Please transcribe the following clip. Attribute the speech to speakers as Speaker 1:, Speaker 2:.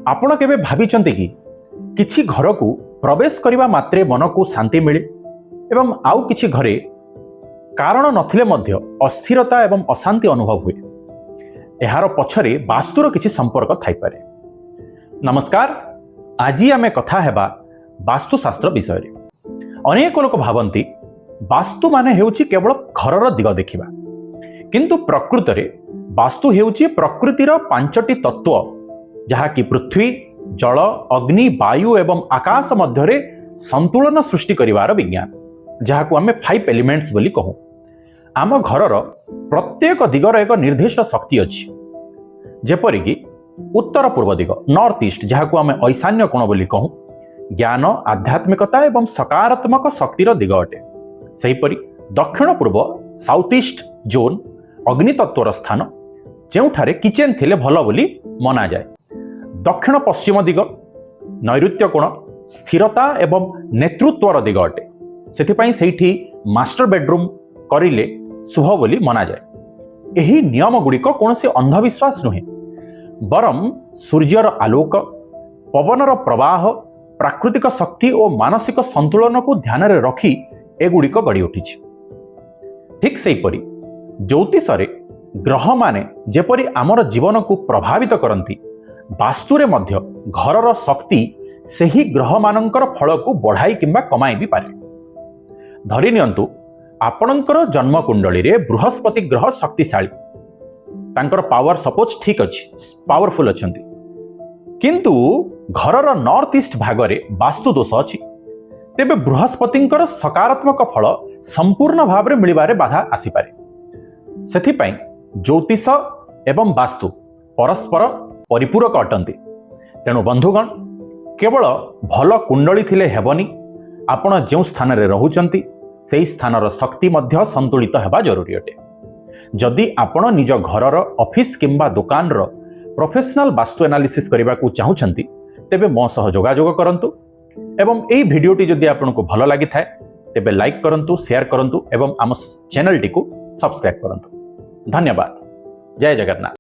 Speaker 1: ଆପଣ କେବେ ଭାବିଛନ୍ତି କି, କିଛି ଘରକୁ ପ୍ରବେଶ କରିବା ମାତ୍ରେ ମନକୁ ଶାନ୍ତି ମିଳେ ଏବଂ ଆଉ କିଛି ଘରେ କାରଣ ନଥିଲେ ମଧ୍ୟ ଅସ୍ଥିରତା ଏବଂ ଅଶାନ୍ତି ଅନୁଭବ ହୁଏ? ଏହାର ପଛରେ ବାସ୍ତୁର କିଛି ସମ୍ପର୍କ ଥାଇପାରେ। ନମସ୍କାର, ଆଜି ଆମେ କଥା ହେବା ବାସ୍ତୁଶାସ୍ତ୍ର ବିଷୟରେ। ଅନେକ ଲୋକ ଭାବନ୍ତି ବାସ୍ତୁ ମାନେ ହେଉଛି କେବଳ ଘରର ଦିଗ ଦେଖିବା। କିନ୍ତୁ ପ୍ରକୃତରେ ବାସ୍ତୁ ହେଉଛି ପ୍ରକୃତିର ପାଞ୍ଚଟି ତତ୍ତ୍ୱ, ଯାହାକି ପୃଥ୍ୱୀ, ଜଳ, ଅଗ୍ନି, ବାୟୁ ଏବଂ ଆକାଶ ମଧ୍ୟରେ ସନ୍ତୁଳନ ସୃଷ୍ଟି କରିବାର ବିଜ୍ଞାନ, ଯାହାକୁ ଆମେ ଫାଇଭ୍ ଏଲିମେଣ୍ଟସ୍ ବୋଲି କହୁ। ଆମ ଘରର ପ୍ରତ୍ୟେକ ଦିଗର ଏକ ନିର୍ଦ୍ଦିଷ୍ଟ ଶକ୍ତି ଅଛି। ଯେପରିକି ଉତ୍ତର ପୂର୍ବ ଦିଗ, ନର୍ଥ ଇଷ୍ଟ, ଯାହାକୁ ଆମେ ଐଶାନ୍ୟ କୋଣ ବୋଲି କହୁ, ଜ୍ଞାନ, ଆଧ୍ୟାତ୍ମିକତା ଏବଂ ସକାରାତ୍ମକ ଶକ୍ତିର ଦିଗ ଅଟେ। ସେହିପରି ଦକ୍ଷିଣ ପୂର୍ବ, ସାଉଥ ଇଷ୍ଟ ଜୋନ୍, ଅଗ୍ନିତତ୍ତ୍ୱର ସ୍ଥାନ, ଯେଉଁଠାରେ କିଚେନ୍ ଥିଲେ ଭଲ ବୋଲି ମନାଯାଏ। ଦକ୍ଷିଣ ପଶ୍ଚିମ ଦିଗ, ନୈଋତ୍ୟ କୋଣ, ସ୍ଥିରତା ଏବଂ ନେତୃତ୍ୱର ଦିଗ ଅଟେ। ସେଥିପାଇଁ ସେଇଠି ମାଷ୍ଟର ବେଡରୁମ୍ କରିଲେ ଶୁଭ ବୋଲି ମନାଯାଏ। ଏହି ନିୟମ ଗୁଡ଼ିକ କୌଣସି ଅନ୍ଧବିଶ୍ୱାସ ନୁହେଁ, ବରଂ ସୂର୍ଯ୍ୟର ଆଲୋକ, ପବନର ପ୍ରବାହ, ପ୍ରାକୃତିକ ଶକ୍ତି ଓ ମାନସିକ ସନ୍ତୁଳନକୁ ଧ୍ୟାନରେ ରଖି ଏଗୁଡ଼ିକ ଗଢ଼ି ଉଠିଛି। ଠିକ୍ ସେହିପରି ଜ୍ୟୋତିଷରେ ଗ୍ରହମାନେ ଯେପରି ଆମର ଜୀବନକୁ ପ୍ରଭାବିତ କରନ୍ତି, ବାସ୍ତୁରେ ମଧ୍ୟ ଘରର ଶକ୍ତି ସେହି ଗ୍ରହମାନଙ୍କର ଫଳକୁ ବଢ଼ାଇ କିମ୍ବା କମାଇ ବି ପାରେ। ଧରି ନିଅନ୍ତୁ, ଆପଣଙ୍କର ଜନ୍ମକୁଣ୍ଡଳୀରେ ବୃହସ୍ପତି ଗ୍ରହ ଶକ୍ତିଶାଳୀ, ତାଙ୍କର ପାୱାର ସପୋଜ ଠିକ୍ ଅଛି, ପାୱାରଫୁଲ୍ ଅଛନ୍ତି, କିନ୍ତୁ ଘରର ନର୍ଥ ଇଷ୍ଟ ଭାଗରେ ବାସ୍ତୁ ଦୋଷ ଅଛି। ତେବେ ବୃହସ୍ପତିଙ୍କର ସକାରାତ୍ମକ ଫଳ ସମ୍ପୂର୍ଣ୍ଣ ଭାବରେ ମିଳିବାରେ ବାଧା ଆସିପାରେ। ସେଥିପାଇଁ ଜ୍ୟୋତିଷ ଏବଂ ବାସ୍ତୁ ପରସ୍ପର ପରିପୂରକ ଅଟନ୍ତି। ତେଣୁ ବନ୍ଧୁଗଣ, କେବଳ ଭଲ କୁଣ୍ଡଳୀ ଥିଲେ ହେବନି, ଆପଣ ଯେଉଁ ସ୍ଥାନରେ ରହୁଛନ୍ତି ସେହି ସ୍ଥାନର ଶକ୍ତି ମଧ୍ୟ ସନ୍ତୁଳିତ ହେବା ଜରୁରୀ ଅଟେ। ଯଦି ଆପଣ ନିଜ ଘରର, ଅଫିସ କିମ୍ବା ଦୋକାନର ପ୍ରଫେସନାଲ ବାସ୍ତୁ ଆନାଲିସିସ୍ କରିବାକୁ ଚାହୁଁଛନ୍ତି, ତେବେ ମୋ ସହ ଯୋଗାଯୋଗ କରନ୍ତୁ। ଏବଂ ଏହି ଭିଡ଼ିଓଟି ଯଦି ଆପଣଙ୍କୁ ଭଲ ଲାଗିଥାଏ, ତେବେ ଲାଇକ୍ କରନ୍ତୁ, ସେୟାର କରନ୍ତୁ ଏବଂ ଆମ ଚ୍ୟାନେଲଟିକୁ ସବସ୍କ୍ରାଇବ୍ କରନ୍ତୁ। ଧନ୍ୟବାଦ। ଜୟ ଜଗନ୍ନାଥ।